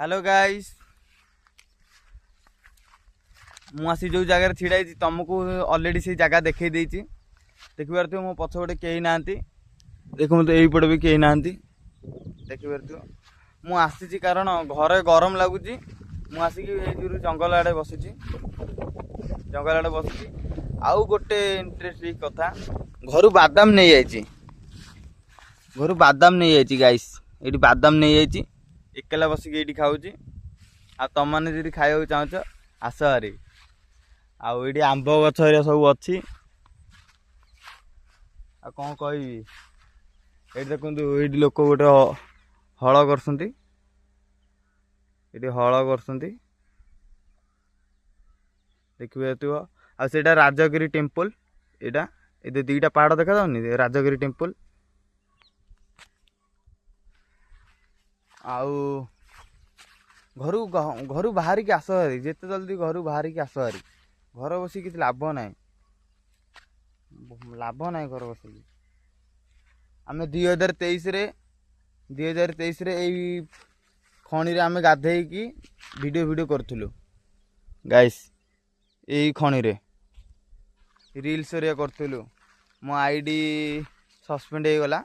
Hello guys, ମୁଁ ଆସି ଯେଉଁ ଜାଗାରେ ଛିଡ଼ା ହେଇଛି, ତୁମକୁ ଅଲରେଡ଼ି ସେଇ ଜାଗା ଦେଖେଇ ଦେଇଛି। ଦେଖିପାରୁଥିବ, ମୋ ପଛପଟେ କେହି ନାହାନ୍ତି। ଦେଖନ୍ତୁ, ଏଇପଟେ ବି କେହି ନାହାନ୍ତି, ଦେଖିପାରୁଥିବ। ମୁଁ ଆସିଛି କାରଣ ଘରେ ଗରମ ଲାଗୁଛି। ମୁଁ ଆସିକି ଏଇ ଯୋଉ ଜଙ୍ଗଲ ଆଡ଼େ ବସିଛି, ଜଙ୍ଗଲ ଆଡ଼େ ବସିଛି। ଆଉ ଗୋଟେ ଇଣ୍ଟରେଷ୍ଟିଂ କଥା, ଘରୁ ବାଦାମ ନେଇଯାଇଛି, ଘରୁ ବାଦାମ ନେଇଯାଇଛି ଗାଇସ୍। ଏଇଠି ବାଦାମ ନେଇଯାଇଛି, ଏକଲା ବସିକି ଏଇଠି ଖାଉଛି। ଆଉ ତମମାନେ ଯଦି ଖାଇବାକୁ ଚାହୁଁଛ, ଆସ ଭାରି। ଆଉ ଏଇଠି ଆମ୍ବ ଗଛ ହେରିକା ସବୁ ଅଛି। ଆଉ କ'ଣ କହିବି? ଏଇଠି ଦେଖନ୍ତୁ, ଏଇଠି ଲୋକ ଗୋଟେ ହଳ କରୁଛନ୍ତି। ଏଇଠି ହଳ କରୁଛନ୍ତି, ଦେଖିପାରୁଥିବ। ଆଉ ସେଇଟା ରାଜଗିରି ଟେମ୍ପଲ୍। ଏଇଟା ଏ ଦୁଇଟା ପାହାଡ଼ ଦେଖାଯାଉନି, ରାଜଗିରି ଟେମ୍ପଲ୍। ଆଉ ଘରୁ ବାହାରିକି ଆସ ଭାରି, ଯେତେ ଜଲ୍ଦି ଘରୁ ବାହାରିକି ଆସ ଭାରି। ଘରେ ବସିକି କିଛି ଲାଭ ନାହିଁ, ଲାଭ ନାହିଁ ଘରେ ବସିକି। ଆମେ 2023ରେ, 2023ରେ ଏଇ ଖଣିରେ ଆମେ ଗାଧେଇକି ଭିଡ଼ିଓ କରୁଥିଲୁ ଗାଇସ୍। ଏଇ ଖଣିରେ ରିଲ୍ସ ହେରିକା କରୁଥିଲୁ। ମୋ I D suspend ହେଇଗଲା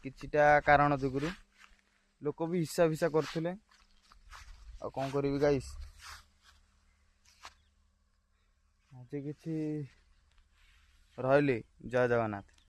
କିଛିଟା କାରଣ ଯୋଗୁରୁ। ଲୋକ ବି ହିସା ଫିସା କରୁଥିଲେ। ଆଉ କ'ଣ କରିବି ଗାଇସ୍? ଆଜି କିଛି ରହିଲି। ଜୟ ଜଗନ୍ନାଥ।